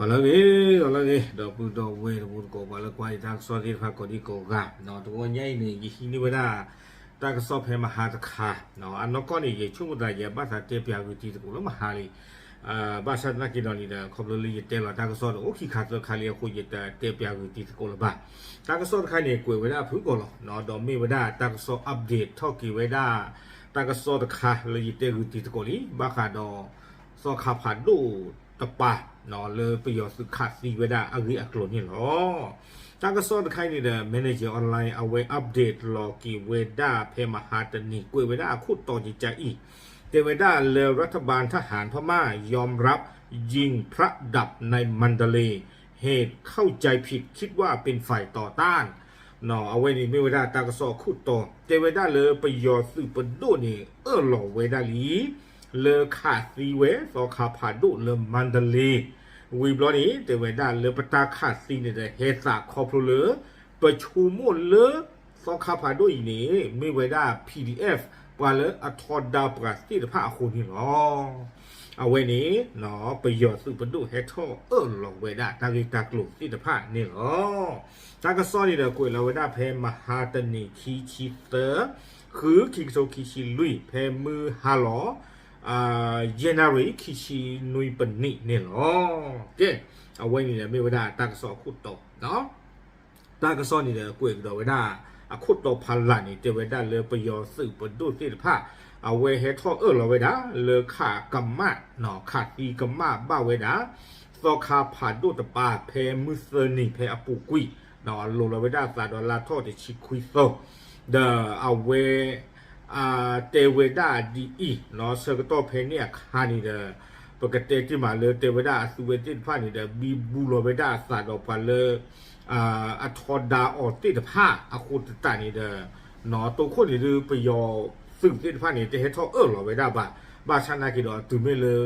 ဂီၤလၢအဂ့ၤ, ဂီၤလၢအဂ့ၤ ဒီပုၢ်ဒီဝဲၢ်တံၤသကိး ပှၤလၢကွၢ်ယတၢ်ကစီၣ်သ့ၣ်တဖၣ်ကိးဒံကိးဂၤ, တဂီၤညါအံၤန့ၣ် ယဟံးန့ၢ်ဝဲဒၣ် တၢ်ကစီၣ်ဖဲမဟါတခါ, အနီၢ်ကီၢ်န့ၣ် ယဆိကမိၣ်သး ယဘၣ်သးတဲပၠးဂုာ်တံၤသကိးလၢမဟါလံ, ဘၣ်ဆၣ်သနာ်က့ဒီးန့ၣ်ဒီး ခီဖျိလၢယတဲလီၤတၢ်ကစီၣ်ဒီး အိၣ်ခံခါသၢခါလံအဃိ ယတတဲပၠးဂုာ်တံၤသကိးလၢၤဘၣ်. တၢ်ကစီၣ်တခါန့ၣ် ကွဲးဝဲဒၣ်ဖုၣ်ကိာ်လီၤ, ဒီးမ့ၢ်ဝဲဒၣ်တၢ်ကစီၣ် update ထီၣ်က့ၤဝဲဒၣ် တၢ်ကစီၣ်တခါလၢယတဲဂုာ်တံၤသကိးလံ, ဘၣ်ဃးဒီး သီခါဖးဒိၣ်တပၤ လၢပယီၤသုးခးသံဝဲဒၣ်အဂ့ၢ်အကျိၤန့ၣ်လီၤ. တၢ်ကစီၣ်တခါအံၤန့ၣ်ဒီး Manager Online အဝဲ update လီၤက့ၤဝဲဒၣ်ဖဲမဟါတနံၤ ကွဲးဝဲဒၣ်အခိၣ်တီကကါအံၤ, တဲဝဲဒၣ်လၢ รัฐบาลทหารพม่ายอมรับยิงพระดับในมันดาเลย์ เหตุเข้าใจผิดคิดว่าเป็นฝ่ายต่อต้าน အဝဲန့ၣ်မ့ၢ်ဝဲဒၣ်တၢ်ကစီၣ်အခိၣ်တီ, တဲဝဲဒၣ်လၢပယီၤသုးပဒိၣ်န့ၣ် အၢၣ်လီၤဝဲဒၣ်လံ လၢခးသံဝဲသီခါဖးဒိၣ်လၢမါဒလ့, ဝံၤဘျီန့ၣ် တဲဝဲဒၣ်လၢပတၢ်ခးသံန့ၣ်ဒီး ဟဲသးခီဖျိလၢ ပဆိကမိၣ်လၢ သီခါဖးဒိၣ်အံၤန့ၣ် မ့ၢ်ဝဲဒၣ် PDF ပှၤလၢအထီဒါပှၤသ့ၣ်တဖၣ်အဃိန့ၣ်လီၤ. အဝဲန့ၣ် ပယီၤသုးပဒိၣ်ဟဲထီၣ်အၢၣ်လီၤဝဲဒၣ်တၢ်ဂ့ၢ်တၢ်ကျိၤသ့ၣ်တဖၣ်န့ၣ်လီၤ. တၢ်ကစီၣ်န့ၣ်ဒီး ကွဲးလီၤဝဲဒၣ်ဖဲမဟါတနံၤ ခံဆံသၢ ဃု ခံကထိခံဆံလွံၢ် ဖဲမုၢ်ဟါလီၤ ယဲၢ်နၣ်ရံၣ် ခံဆံနွံပနံးန့ၣ်လီၤ. ကဲ, အဝဲန့ၣ်ဒီးမ့ၢ်ဝဲဒၣ်တၢ်ကစီၣ်အခိၣ်တီ တၢ်ကစီၣ်န့ၣ်ဒီး ကွဲးကဒီးဝဲဒၣ် အခိၣ်တီဖးလၢ်န့ၣ် တဲဝဲဒၣ်လၢပယီၤသုးပဒိၣ်သ့ၣ်တဖၣ် အဝဲဟဲထီၣ်အၢၣ်လီၤဝဲဒၣ် လၢခးကမၣ် ခးသံကမၣ်ဘၣ်ဝဲဒၣ် သီခါဖးဒိၣ်တပၤ ဖဲမုၢ်သၢနံၤ ဖဲအပူၤကွံာ် လိၤလီၤဝဲဒၣ်သးဒီးလါထီၣ်တဆံခွံသီ ဒီးအဝဲ တဲဝဲဒၣ်ဒ်အံၤ, ဆၢကတီၢ်ဖဲန့ၣ်အခါန့ၣ်ဒီး ပကတဲတ့ၢ်မးလၢ တဲဝဲဒၣ်အသုဝဲသ့ၣ်တဖၣ်န့ၣ်ဒီး ဘံဘူလီၤဝဲဒၣ်အသးဒီးပှၤလၢ အထီဒါအီၤသ့ၣ်တဖၣ်အဃိသတးန့ၣ်ဒီး တိခိၣ်န့ၣ်ဒုး ပယီၤသုးသ့ၣ်တဖၣ်န့ၣ် တဟဲထီၣ်အၢၣ်လီၤဝဲဒၣ်ဘၣ်. ဘၣ်ဆၣ်သနာ်က့ဒီး တုၤမ့ၢ်လၢ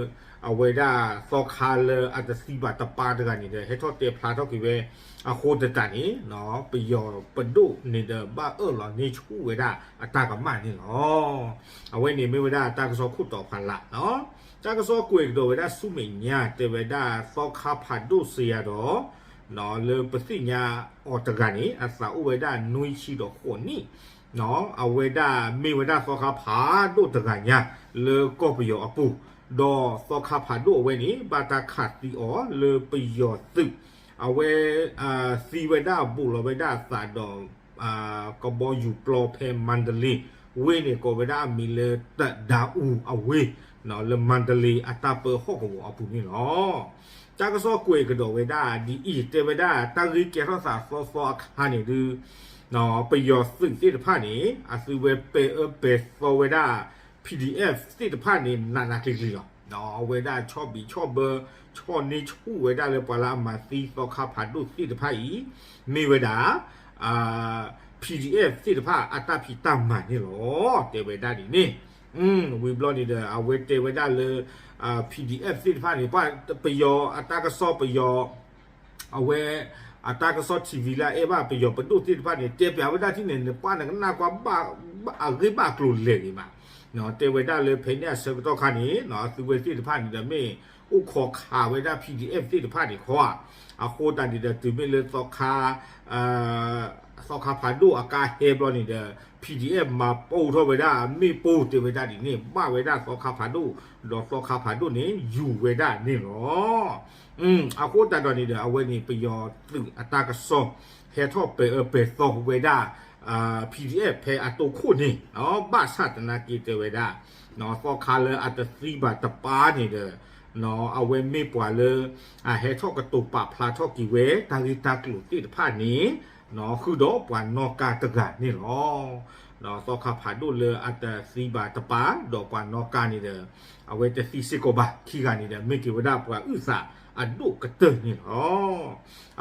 အဝဲဒၣ်သီခါလၢအတသံဘၣ်တပၤတဂၤန့ၣ်ဒီး ဟဲထီၣ်တဲဖျါထီၣ်က့ၤဝဲ အဃိသတးန့ၣ် ပယီၤပဒိၣ်န့ၣ်ဒီး ဘၣ်အၢၣ်လီၤန့ၢ်ဆူၣ်ဝဲဒၣ်အတၢ်ကမၣ်န့ၣ်လီၤ. အဝဲန့ၣ်မ့ၢ်ဝဲဒၣ်တၢ်ကစီၣ်ခိၣ်တီဖးလၢ်လီၤ. တၢ်ကစီၣ်ကွဲးကဒီးဝဲဒၣ်ဆူမဲာ်ညါ တဲဝဲဒၣ်သီခါဖးဒိၣ်စံးယၤဒီး လၢပသ့ၣ်ညါအီၤတဂၤန့ၣ် အသးအိၣ်ဝဲဒၣ်နွံဆံဒီးဃိးနံၣ်, အဝဲဒၣ်မ့ၢ်ဝဲဒၣ်သီခါဖးဒိၣ်တဂၤညါ လၢကီၢ်ပယီၤအပူၤ, ဒီးသီခါဖးဒိၣ်အဝဲန့ၣ် ဘၣ်တၢ်ခးသံအီၤလၢပယီၤသုး, အဝဲ သံဝဲဒၣ်ဘူးလီၤဝဲဒၣ်အသးဒီး ကဘီယူၤပျီဖဲမါဒလ့ဝ့ၢ်န့ၣ် ကိးဝဲဒၣ်အမံၤလၢတဒါအူအဝ့ၢ် လၢမါဒလ့အတၢ်ပၢဟီၣ်ကဝီၤအပူၤန့ၣ်လီၤ. တၢ်ကစီၣ်ကွဲးကဒီးဝဲဒၣ်ဒ်အံၤ, တဲဝဲဒၣ်တၢ်ဂ့ၢ်ကဲထီၣ်သးသီသီအခါန့ၣ်ဒုး ပယီၤသုးသ့ၣ်တဖၣ်န့ၣ် အသုဝဲပဲာ်အၢပဲာ်သီဝဲဒၣ် PDF သ့ၣ်တဖၣ်န့ၣ် နးနးကျံၤကျံၤလီၤ. အဝဲဒၣ်ဆီၣ်ဘံးဆီၣ်ဘၢ ဆီၣ်န့ၢ်ဆူၣ်ဝဲဒၣ်လၢပှၤလၢအမၤသံသီခါဖးဒိၣ်သ့ၣ်တဖၣ်အံၤ မ့ၢ်ဝဲဒၣ် PDF သ့ၣ်တဖၣ်အတၢ်ဖံးတၢ်မၤန့ၣ်လီၤ. တဲဝဲဒၣ်ဒ်န့ၣ်, ဝံၤဘျီန့ၣ်ဒီး အဝဲတဲဝဲဒၣ်လၢ PDF သ့ၣ်တဖၣ်န့ၣ် ပယီၤအတၢ်ကစီၣ်ပယီၤ အဝဲ အတၢ်ကစီၣ် ထံၣ်ဝံၤ လၢအအဲၣ်ဘၣ်ပယီၤပဒိၣ်သ့ၣ်တဖၣ်န့ၣ် တဲပျးဝဲဒၣ်ထံၣ်န့ၣ် နပှၢ်နကနၣ်ကွၢ်ဘၣ် အဂ့ၢ်ဘၣ်ကျိၤလဲၣ်ဂ့ၤမး, တဲဝဲဒၣ်လၢဖဲန့ၣ်အဆၢကတီၢ်ခါန့ၣ် အသုဝဲသ့ၣ်တဖၣ်န့ၣ်ဒီး မ့ၢ်အိၣ်ခိးခးဝဲဒၣ် PDF သ့ၣ်တဖၣ်န့ၣ်ခီဧါ, အဃိသတးန့ၣ်ဒီး တုၤမ့ၢ်လၢသီခါ သီခါဖးဒိၣ်အကါဟဲဘျီန့ၣ်ဒီး PDF မၤပိၢ်ထီၣ်ဝဲဒၣ်မ့ၣ်ပိၢ် တဲဝဲဒၣ်ဒ်န့ၣ် ဘၣ်ဝဲဒၣ်သီခါဖးဒိၣ် ဒီးသီခါဖးဒိၣ်န့ၣ် ယူၤဝဲဒၣ်န့ၣ်လီၤ. အဃိသတးဒီးန့ၣ်ဒီး အဝဲန့ၣ်ပယီၤသုးအတၢ်ကစီၣ် ဟဲထီၣ်ပဲာ်အၢပဲာ်သီဝဲဒၣ် PDF ဖဲအတိခိၣ်န့ၣ် ဘၣ်ဆၣ်သနာ်က့တဲဝဲဒၣ် သီခါလၢအတသံဘၣ်တပၤန့ၣ်ဒီး အဝဲမ့ၢ်ပှၤလၢ အဟဲထီၣ်ကတိၤပာ်ဖျါထီၣ်က့ၤဝဲ တၢ်ဂ့ၢ်တၢ်ကျိၤသ့ၣ်တဖၣ်န့ၣ် ဃုာ်ဒီးပှၤနီၣ်ကါတဂၤန့ၣ်လီၤ. သီခါဖးဒိၣ်လၢအတသံဘၣ်တပၤ ဒီးပှၤနီၣ်ကါန့ၣ်ဒီး အဝဲတသံစ့ၢ်ကီးဘၣ် ခံဂၤန့ၣ်ဒီး မ့ၢ်က့ၤဝဲဒၣ်ပှၤအုၣ်သးအဒိၣ်ကတၢၢ်န့ၣ်လီၤ.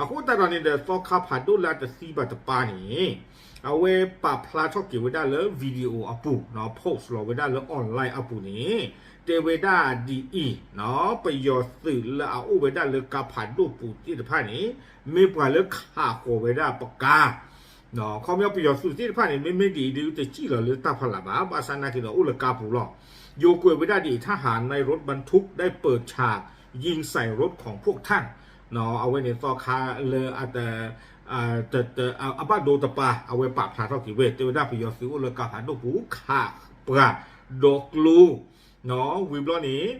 အဃိသတးဒီးန့ၣ်ဒီး သီခါဖးဒိၣ်လၢအတသံဘၣ်တပၤန့ၣ် အဝဲပာ်ဖျါထီၣ်က့ၤဝဲဒၣ်လၢ video အပူၤ post လီၤဝဲဒၣ်လၢ online အပူၤန့ၣ် တဲဝဲဒၣ်ဒ်အံၤ, ပယီၤသုးလၢအအိၣ်ဝဲဒၣ်လၢကါဖးဒိၣ်ပူၤသ့ၣ်တဖၣ်န့ၣ် မ့ၢ်ပှၤလၢခးဃီၤဝဲဒၣ်ပကါ ခီပညီပယီၤသုးသ့ၣ်တဖၣ်န့ၣ် မ့မ့ၢ်ဒ်အံၤဒုးတစံၣ်လီၤလၢတၢ်ဖီလာ်ဘၣ်, ဘၣ်ဆၣ်သနာ်က့ဒီးအိၣ်လၢကါပူၤလီၤ. ယိၤကွဲးဝဲဒၣ်ဒ်အံၤ ทหารในรถบรรทุกได้เปิดฉากยิงใส่รถของพวกท่าน အဝဲန့ၣ်သီခါလၢ အဘၣ်ဒိတပၤ အဝဲပာ်ဖျါထီၣ်က့ၤဝဲ တဲဝဲဒၣ်ပယီၤသုးအိၣ်လၢကါဖးဒိၣ်ပူၤ ခးပှၤဒီးကျိ ဝံၤဘျီန့ၣ်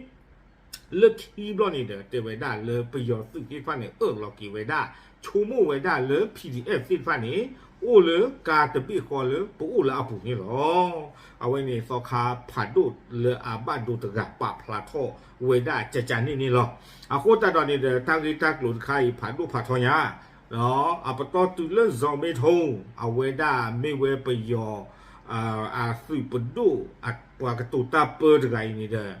လၢခံဘျီန့ၣ်ဒီး တဲဝဲဒၣ်လၢပယီၤသုးသ့ၣ်တဖၣ်န့ၣ် အၢၣ်လီၤက့ၤဝဲဒၣ် ဆိကမိၣ်ဝဲဒၣ်လၢ P D F သ့ၣ်တဖၣ်န့ၣ် အိၣ်လၢကါတဘ့ၣ်ဃီလၢပအိၣ်လၢအပူၤန့ၣ်လီၤ. အဝဲန့ၣ်သီခါဖးဒိၣ်လၢအဘၣ်ဒိတဂၤပာ်ဖျါထီၣ်ဝဲဒၣ်ကကန့ၣ်န့ၣ်လီၤ. အဃိသတးဒီးန့ၣ်ဒီး တၢ်ဂ့ၢ်တၢ်ကျိၤတခါအံၤ ဖးဒိၣ်ဖးထီညါ အပတီၢ်တုၤလၢ ဇော်မင်းထွန်း အဝဲဒၣ်မ့ၢ်ဝဲပယီၤ အသုးပဒိၣ် ပှၤကတိၤတၢ်ပၢတဂၤအံၤန့ၣ်ဒီး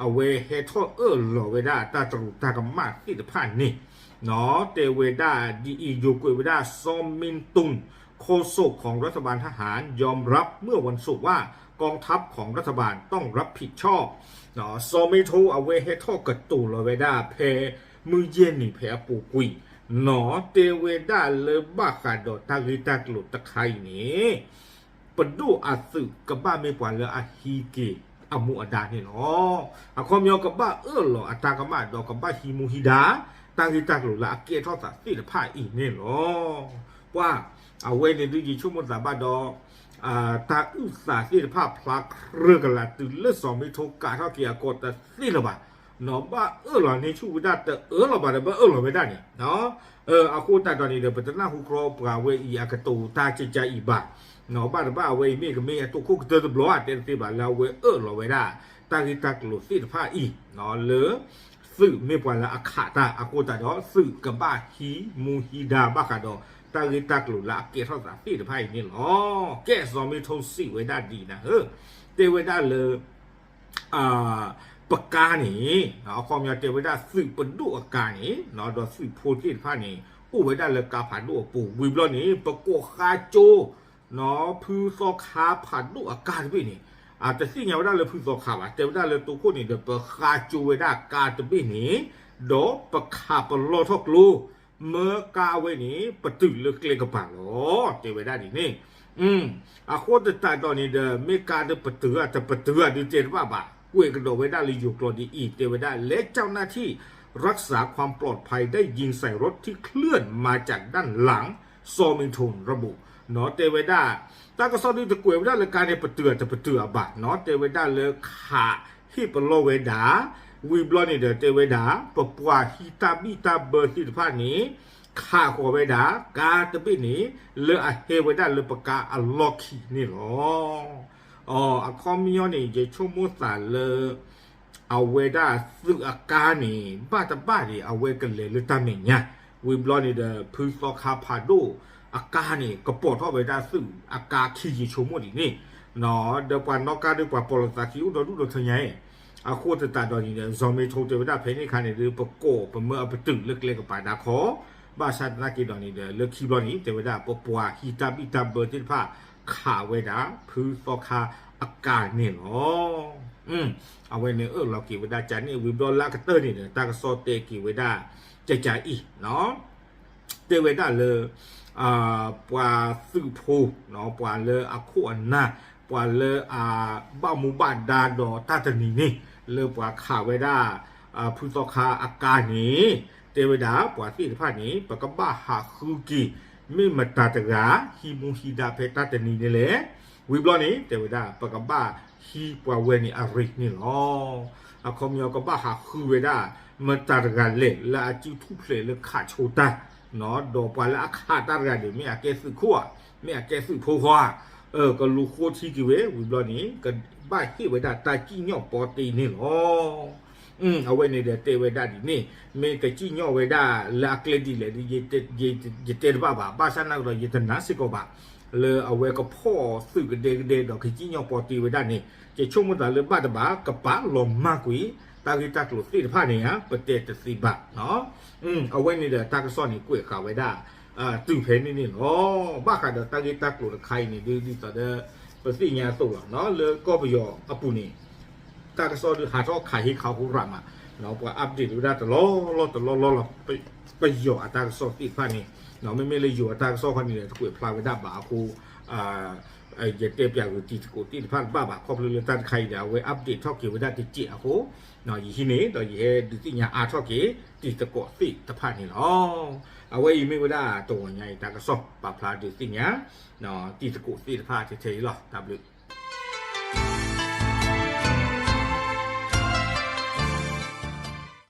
အဝဲဟဲထီၣ်အၢၣ်လီၤဝဲဒၣ်တၢ်တရူးတၢ်ကမၣ်သ့ၣ်တဖၣ်န့ၣ် တဲဝဲဒၣ်ဒ်အံၤ ယိၤကွဲးဝဲဒၣ် စောမင်းထွန်း โฆษกของรัฐบาลทหาร ยอมรับเมื่อวันศุกร์ว่ากองทัพของรัฐบาลต้องรับผิดชอบ စောမင်းထွန်း အဝဲဟဲထီၣ်ကတိၤလီၤဝဲဒၣ်ဖဲ မုၢ်ယဲၢ်နံၤဖဲအပူၤကွံာ် နီၢ်တဲဝဲဒၣ်လၢဘၣ်ဃးဒီးတၢ်ဂ့ၢ်တၢ်ကျိၤတခါအံၤန့ၣ် ပဒိၣ်အသုးကဘၣ်မ့ၢ်ပှၤလၢအဟံးက့ၤအမူအဒါန့ၣ်လီၤ. အခီပညီကဘၣ်အၢၣ်လီၤအတၢ်ကမၣ်ဒီးကဘၣ်ဟံးမူဟံးဒါ တၢ်ဂ့ၢ်တၢ်ကျိၤလၢအကဲထီၣ်သးသ့ၣ်တဖၣ်အံၤန့ၣ်လီၤ. ပှၤ အဝဲန့ၣ်ဒုးယဆိကမိၣ်သးဘၣ်ဒီး တၢ်အုၣ်သးသ့ၣ်တဖၣ်ဖျါကြၢးကလာ်တုၤလၢစီၤမ့ထိကးထီၣ်က့ၤအကီၢ်တသ့လၢၤဘၣ်, နီၢ်ဘၣ်အၢၣ်လီၤန့ၢ်ဆူၣ်ဝဲဒၣ်တအၢၣ်လီၤဘၣ်ဒီး ဘၣ်အၢၣ်လီၤဝဲဒၣ်န့ၣ်, အဃိသတးဒီးန့ၣ်ဒီး ပတနၢ်ဟူကြီပှၤဝဲအံၤအကတိၤတၢ်ကကးအံၤဘၣ်, နီၢ်ဘၣ်တဘၣ်အဝဲအံၤမ့ၢ်ကမ့ၢ်အတိၢ်ခိၣ်ကတၢၢ်တဘျီဧါ တဲတသ့ဘၣ်လၢအဝဲအၢၣ်လီၤဝဲဒၣ် တၢ်ဂ့ၢ်တၢ်ကျိၤသ့ၣ်တဖၣ်အံၤ လၢ သုးမ့ၢ်ပှၤလၢအခးတၢ်အဃိသတးဒီး သုးကဘၣ်ဟံးမူဟံးဒါဘၣ်ဃးဒီး တၢ်ဂ့ၢ်တၢ်ကျိၤလၢအကဲထီၣ်သးသ့ၣ်တဖၣ်အံၤန့ၣ်လီၤ. ကဲစီၤမ့ထိစံးဝဲဒၣ်ဒ်နၤဧၢ, တဲဝဲဒၣ်လၢ ပကါန့ၣ် အခီပညီတဲဝဲဒၣ်သုးပဒိၣ်အကါန့ၣ် ဒီးသုးဖိသ့ၣ်တဖၣ်န့ၣ် အိၣ်ဝဲဒၣ်လၢကါဖးဒိၣ်အပူၤ ဝံၤဘျီန့ၣ် ပကိးဃါကၠိ ဖုသီခါဖးဒိၣ်အကါတဘ့ၣ်န့ၣ် တသ့ၣ်ညါဝဲဒၣ်လၢဖုသီခါဘၣ်, တဲဝဲဒၣ်လၢတိခိၣ်န့ၣ်ဒီး ပဃါကၠိဝဲဒၣ်ကါတဘ့ၣ်န့ၣ် ဒီးပခးပလီၢ်ထီၣ်ကျိ မၢကါဝဲန့ၣ် ပတုာ်လၢကျဲကပၤလီၤ တဲဝဲဒၣ်ဒ်န့ၣ် အဃိသတးဒီးန့ၣ်ဒီး မ့ၢ်ကါဒီးပတုာ်ဧါ တပတုာ်ဧါဒုးတဲတဘၣ်ဘၣ်, ကွဲးကဒီးဝဲဒၣ်လၢယိၤကျိာ်ဒ်အံၤ တဲဝဲဒၣ် และเจ้าหน้าที่รักษาความปลอดภัยได้ยิงใส่รถที่เคลื่อนมาจากด้านหลัง ซอมินโทนระบุ နီၢ်တဲဝဲဒၣ် တၢ်ကစီၣ်ဒုးတကွဲးဝဲဒၣ်လၢကါန့ၣ် ပတုာ်ဧါတပတုာ်ဧါဘၣ်, နီၢ်တဲဝဲဒၣ်လၢခးဟ့ၣ်ပလီၢ်ဝဲဒၣ်, ဝံၤဘျီန့ၣ်ဒီးတဲဝဲဒၣ် ပပှၤဟံးတၢ်ဘံၣ်တၢ်ဘၢသ့ၣ်တဖၣ်န့ၣ် ခးဃီၤဝဲဒၣ် ကါတဘ့ၣ်န့ၣ် လၢအဟဲဝဲဒၣ်လၢပကါအလီၢ်ခံန့ၣ်လီၤ. အခီပညီန့ၣ် ယဆိကမိၣ်သးလၢ အဝဲဒၣ်သုးအကါန့ၣ် ဘၣ်တဘၣ်န့ၣ် အဝဲကလဲၤလၢတၢ်မဲာ်ညါ, ဝံၤဘျီန့ၣ်ဒီး ဖုသီခါဖးဒိၣ်အကါန့ၣ် ကပိာ်ထီၣ်ဝဲဒၣ်သုးအကါခံ ယဆိကမိၣ်ဒ်န့ၣ်, ဒီးပှၤနီၣ်ကါဒီးပှၤပီၣ်လီၤသးခံအိၣ်ဒီဒူၣ်ဒီထၢညါအံၤ, အဃိသတးဒီးန့ၣ်ဒီး စီၤမ့ထိတဲဝဲဒၣ်ဖဲန့ၣ်အခါန့ၣ်ဒီး ပကိးပမၢအပတုာ်လၢကျဲကပၤဒါခီ, ဘၣ်ဆၣ်သနာ်က့ဒီးန့ၣ်ဒီး လၢခံဘျီန့ၣ် တဲဝဲဒၣ် ပပှၤဟံးတၢ်ဘံၣ်တၢ်ဘၢသ့ၣ်တဖၣ် ခးဝဲဒၣ် ဖုသီခါအကါန့ၣ်လီၤ. အဝဲန့ၣ်အၢၣ်လီၤက့ၤဝဲဒၣ်ကန့ၣ် ဝံၤဘျီလၢအကတၢၢ်န့ၣ်ဒီး တၢ်ကစီၣ်တဲက့ၤဝဲဒၣ် ကကအံၤ တဲဝဲဒၣ်လၢ ပှၤသုးဖိ ပှၤလၢအခိၣ်အနၢ် ပှၤလၢအဘၣ်မူဘၣ်ဒါဒီးတၢ်တနံၤန့ၣ် လၢပှၤခးဝဲဒၣ် ဖုသီခါအကါန့ၣ် တဲဝဲဒၣ် ပှၤသ့ၣ်တဖၣ်န့ၣ် ပကဘၣ်ဟးဃုက့ၤ မ့ၢ်မတၤတဂၤ ဟံးမူဟံးဒါဖဲတၢ်တနံၤန့ၣ်လဲၣ်. ဝံၤဘျီန့ၣ် တဲဝဲဒၣ် ပကဘၣ်ဟံးပှၤဝဲန့ၣ်အရ့န့ၣ်လီၤ. အခီပညီကဘၣ်ဟးဃုဝဲဒၣ် မတၤတဂၤလဲၣ် လၢအစုထူၣ်ဖျဲးလၢခးဆိတၢ် ဒီးပှၤလၢအခးတၢ်တဂၤန့ၣ် မ့ၢ်အကဲသုးခိၣ်ဧါ, မ့ၢ်အကဲသုးဖိဃီဧါ, ကလူၤဃိထံက့ၤဝဲ ဝံၤဘျီန့ၣ် ကဘၣ်ဟ့ၣ်ဝဲဒၣ်တၢ်စံၣ်ညီၣ်ပီတ့န့ၣ်လီၤ. အဝဲန့ၣ်ဒီးတဲဝဲဒၣ်ဒ်န့ၣ် မ့ၢ်ကစံၣ်ညီၣ်ဝဲဒၣ်လၢအကျဲဒ်လဲၣ်ဒီး ယတဲတဘၣ်ဘၣ်, ဘၣ်ဆၣ်နာ်ကဒီး ယတနာ်စ့ၢ်ကီးဘၣ် လၢအဝဲကဖီၣ်သုးကဒဲကဒဲဒီးကစံၣ်ညီၣ်ပီတ့ဝဲဒၣ်န့ၣ် ယဆိကမိၣ်သးလၢဘၣ်တဘၣ် ကပာ်လီၤမၢ်ကွံာ် တၢ်ဂ့ၢ်တၢ်ကျိၤသ့ၣ်တဖၣ်န့ၣ်ဧါ ပတဲတသ့ဘၣ်. အဝဲန့ၣ်ဒီးတၢ်ကစီၣ်န့ၣ်ကွဲးဃာ်ဝဲဒၣ် တုၤဖဲန့ၣ်န့ၣ်လီၤ. ဘၣ်ဃးဒီးတၢ်ဂ့ၢ်တၢ်ကျိၤတခါအံၤန့ၣ် ဒ်သိးဒီး ပသ့ၣ်ညါအသိးလီၤ လၢကီၢ်ပယီၤအပူၤန့ၣ် တၢ်ကစီၣ်ဒုးဟးထီၣ်ခးဟ့ခးဟူရၣ်မး ပှၤ update ဝဲဒၣ်တလီၢ်လီၢ်တလီၢ်လီၢ်လီၤ. ပယီၤအတၢ်ကစီၣ်သ့ၣ်တဖၣ်န့ၣ် မ့မ့ၢ်လၢယိၤအတၢ်ကစီၣ်ခီန့ၣ်ဒီး တကွဲးဖျါဝဲဒၣ်ဘၣ်အဃိ အ ယတဲပၠးဂုာ်တံၤသကိးသ့ၣ်တဖၣ်တဘၣ်ဘၣ် ခီဖျိလၢတၢ်တခါအံၤဒီး အဝဲ update ထီၣ်က့ၤဝဲဒၣ်တစဲးအဃိ ယဟံးန့ၣ်ဒီးယဟဲဒုးသ့ၣ်ညါအါထီၣ်က့ၤ တံၤသကိးသ့ၣ်တဖၣ်န့ၣ်လီၤ. အဝဲအံၤမ့ၢ်ဝဲဒၣ်တဂီၤညါအံၤတၢ်ကစီၣ်ပာ်ဖျါဒုးသ့ၣ်ညါ တံၤသကိးသ့ၣ်တဖၣ်ထဲထဲအံၤလီၤ. တၢ်ဘျုး